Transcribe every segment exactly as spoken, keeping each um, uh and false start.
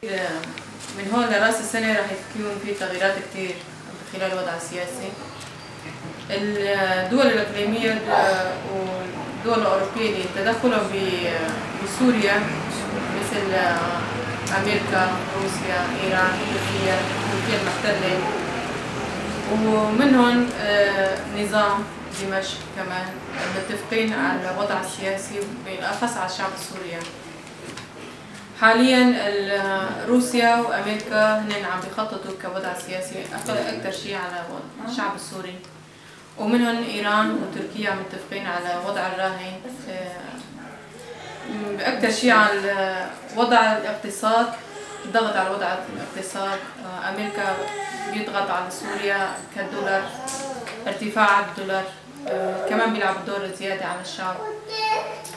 من هون لراس السنة راح يكون في تغييرات كتير خلال الوضع السياسي. الدول الإقليمية والدول الأوروبية اللي تدخلهم ب-، بسوريا، مثل أمريكا، روسيا، إيران، تركيا، تركيا المحتلة، ومنهم، آه، نظام دمشق كمان، متفقين على الوضع السياسي، بالأخص على الشعب السوري. حاليًا ال-، روسيا وأمريكا هنن عم بيخططوا كوضع سياسي أك-، أكتر شي على و-، الشعب السوري، ومنهم إيران وتركيا متفقين على وضع الراهن، آه، أكتر شي على ال-، وضع الاقتصاد، الضغط على وضع الاقتصاد. آه، أمريكا بيضغط على سوريا كالدولار، ارتفاع الدولار. آه، كمان بيلعب دور زيادة على الشعب.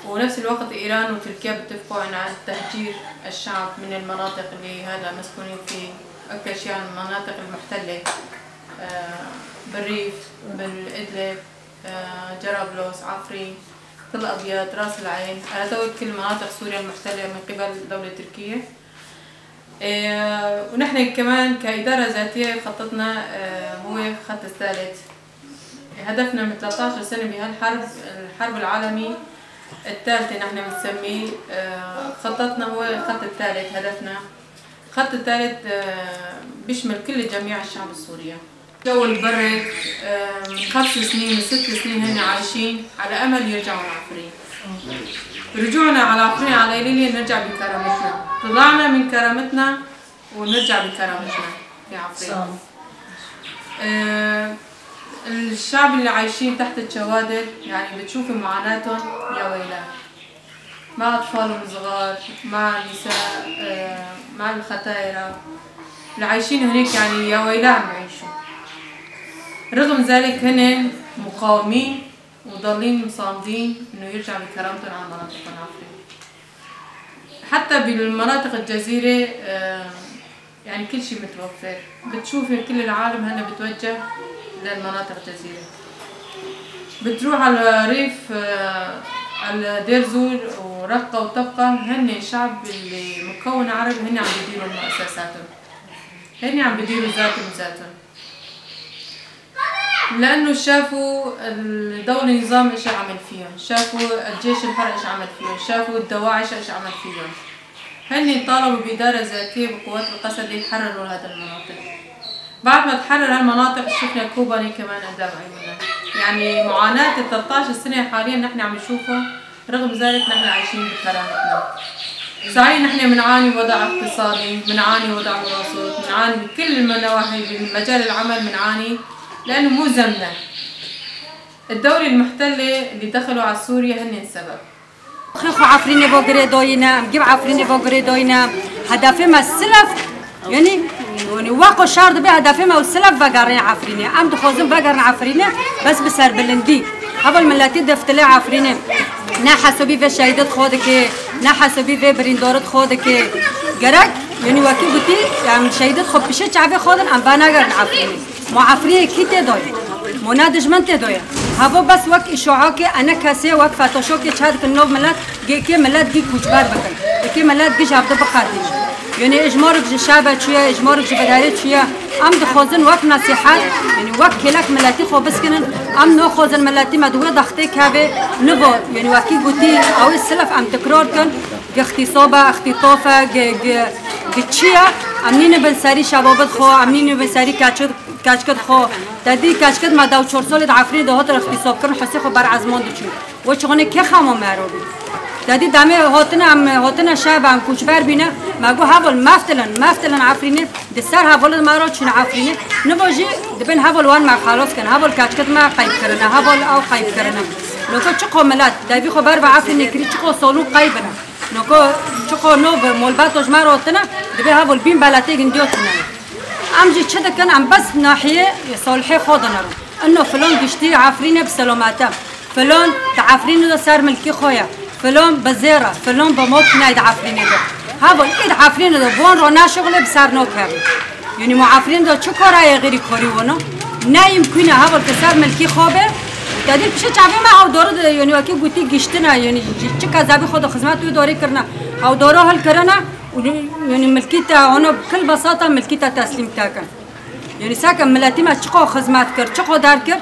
ونفس الوقت إيران وتركيا بيتفقوا عن تهجير الشعب من المناطق اللي هلا مسكونين فيه، أكثر شيء عن المناطق المحتلة، آه، بالريف، بالإدلب، آه، جرابلس، عفرين، تل أبيض، راس العين، على طول كل مناطق سوريا المحتلة من قبل دولة تركية. آه، ونحن كمان كإدارة ذاتية خطتنا، آه، هو خط الثالث. هدفنا من ثلاثة عشر سنة بهالحرب، الحرب العالمي الثالثة نحن بنسميه، آه، خطتنا هو الخط الثالث هدفنا. الخط الثالث، آه، بيشمل كل جميع الشعب السوري. الجو البرد، آه، من خمس سنين، من ست سنين هن عايشين على أمل يرجعوا لعفرين. رجوعنا على عفرين على ليلة نرجع بكرامتنا. طلعنا من كرامتنا ونرجع بكرامتنا في عفرين. آه، الشعب اللي عايشين تحت الشوادر، يعني، بتشوفي معاناتهم، يا ويلاه. مع أطفالهم صغار، مع نساء، آه، مع الختايرة. اللي عايشين هناك، يعني، يا ويلاه عم يعيشوا. رغم ذلك هن مقاومين وضالين مصامدين إنه يرجع بكرامتهم على مناطقهم عفرين. حتى بالمناطق الجزيرة، آه، يعني كل شي متوفر. بتشوفي كل العالم هلأ بتوجه للمناطق الجزيرة. بتروح على ريف، آه، على دير زور ورقة وطبقة، هن شعب اللي مكون عربي، هن عم بيديروا مؤسساتهم. هن عم بيديروا ذاتهم ذاتهم. لأنه شافوا الدولة نظام إيش عمل فيهم، شافوا الجيش الحر إيش عمل فيهم، شافوا الدواعش إيش عمل فيهم. هني طالبوا بإدارة ذاتية بقوات القسد ليحرروا هذه المناطق. بعد ما تحرر هالمناطق شفنا كوباني كمان قدام عيوننا. يعني معاناة ال ثلاثة عشر سنة حاليًا نحن عم نشوفها. رغم ذلك نحن عايشين بكرامتنا. صحيح نحن بنعاني وضع اقتصادي، بنعاني وضع مناصر، بنعاني بكل النواحي، بمجال العمل بنعاني، لأنه مو ذنبنا. الدولة المحتلة اللي دخلوا على سوريا هن السبب. Xêxo Efrînê vo girê doyine, em gîv Efrînê vo girê doyine. Hedefê me silef, yanî, yanî weko şer dibe hedefê me û silef vegerê Efrînê. Em dixwazin vegerin Efrînê, bes bi serbilindî. Heval miletî deftilê Efrînê. Ne hesabî vê şehîdê xwe dike, ne hesabî vê birîndorê xwe dike. Gerek, yanî wekî gotî, em şehîdê xwe pişê çavê xwe din, em venegerin Efrînê. Mo Efrînê kî tê doyê? Mo ne dijmin tê doyê? Hevo bes wek îşoakê, enekesê, wek fetoşokê çar dikin nov milet, gê kê milet gî koçber bikin. Gê kê milet gî ji hevdî biqedînin. Yanî ejmarek ji şebe çûye, ejmarek ji bidarê çûye. Em dixwazin wek nesîhet, yanî wek kêlek miletî xwe biskinin. Em naxwazin miletî me di wê dextê keve. Nivo, yanî wekî gotî, ew ê silef em tekrar kin. Gi îxtîsob e, îxtîtof e, gi, gi, gi çi ye? Em nîne bin serî şebabet xwe, em nîne bin serî keçik keçikê xwe, te dî keçikê me dew çar salê di Efrînê de hatin îxtîsobkirin, hesê xwe ber ezman diçûn. We çixonê kê xema me ro bî? Te dî demê hatine em, hatine şehbe em koçber bîne, me got heval meftilin, meftilin Efrînê, di ser hevalê me re çûne Efrînê. Nivo jî dibên heval wan me xelas kirin, heval keçikê me qeyb kirine, heval ew qeyb kirine. Noko çiqo milet, devî xwe ber ve Efrînê kirî, çiqo salon qeyb bine. Noko çiqo nov molbeto ji me re hatine, dibê heval bîn beletê gindiyo tune. Em jî çi dikin? Em bes nahiyê Salihê xwe dinerin. Ino filon giştî Efrînê bi selamete. Filon di Efrînê de ser milkî xwe ye. Filon bi zêr e. Filon bi mot nayê di Efrînê de. Heval ê di Efrînê de bi wan re naşixulê bi ser nakeve. Yanî ma Efrînê de çi kara ye xêrî karî wan e? Ne yim kûne heval ke ser milkî xwe be. Te dî pişê çavê me hewdarê de, yanî wekî gotî giştine, yanî ji çi kezebî xwe de xizmet wê darê kirine. Hewdara hilkirine, Û, yanî milkî te, ona bi kil besata milkî te teslîm te kin. Yanî seke miletî me çiqo xizmet kir, çiqo dar kir,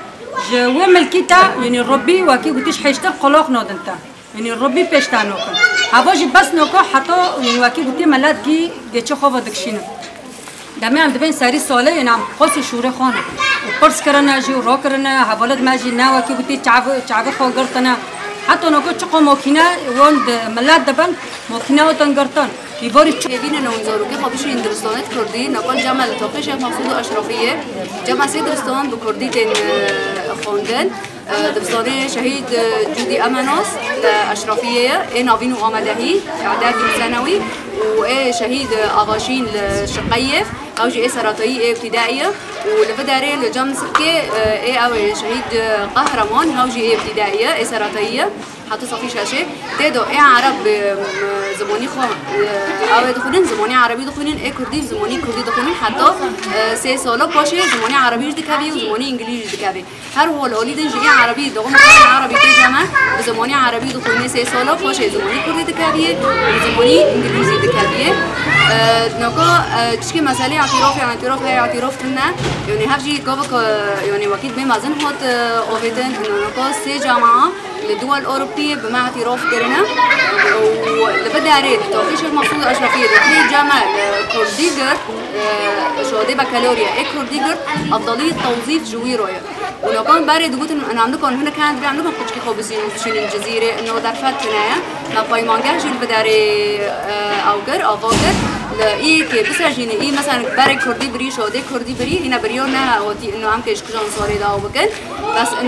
ji wê milkî te, yanî Rebbî wekî gotî ji hêştir qoloq nadin te. Yanî Rebbî pêş te nokin. Heva jî bes noko heta, yanî wekî gotî milet gî geçê xwe ve dikişînin. Demê em dibên serî salê, yanî em qos û şûrê xwe ne. Û pirs kirine jî û rakirine, hevalêt me jî ne wekî gotî çav-, çavê xwe girtine. Heta noko çiqo makîne wan di milet dibin, makîne hatin girtin. Îvarî çi- Hêvî ne newin zarokê xwe bişînin dibistanêt kurdî, nokal cem e li Toqê Şêx Mexsûd û Eşrefiyê. Cem e sê dibistan bi kurdî tên, e, xwendin. E, dibistanê Şehîd, e, Cûdî Emenos li Eşrefiyê ye, ê navîn û amadehî, îdadî senewî, û ê Şehîd, e, Avaşîn li Şiqeyê, ew jî ê seretayî, ê îbtîdaî ye, û li vê derê li cem Sirkê, e, ê ew ê Şehîd, e, Qehreman, ew jî ê îbtîdaî ye, ê seretayî ye. Heta safî şeşê, tê do ê Ereb, e, zimanî xwe, e, ew ê dixwînin, zimanî Erebî dixwînin, ê Kurdî, zimanî Kurdî dixwînin, heta, e, sê sala paşê zimanî Erebî jî dikevî û zimanî Îngilîzî jî dikevî. Her hol olî din jî ê Erebî dixwînin, Erebî tê cem e, bi zimanî Erebî dixwînê sê sala, paşê zimanî Kurdî dikeviyê û zimanî Îngilîzî dikeviyê. E, naka, e, çişkê meselê îtirafê, îtiraf heye, îtiraf tune, yanî hev jî gavek, e, yanî wekî dibê mezin hat, e, avêtin, naka sê cema li Duwal Ewropî bi me îtiraf kirine û li vê derê li Toqê Şêx Mexsûd Eşrefiyê de pê cem e li Kurdî girt, e, şadê bekelorî ye, ê Kurdî girt, efdalî tewzîf ji wî re ye. Û nokan berê digotin, em nikarin hinek heyan dibê, em nikarin quçikê xwe bizînin û bişînin Cizîrê, no derfet tune ye. Me peymangeh jî li vê derê, e, ew kir, ava kir. Li î yekê biserjînî, î mesela berê Kurdî birî, şadê Kurdî birî, hîne birî ne hatî, ino em kê ji kijan salê de ew bikin. Bes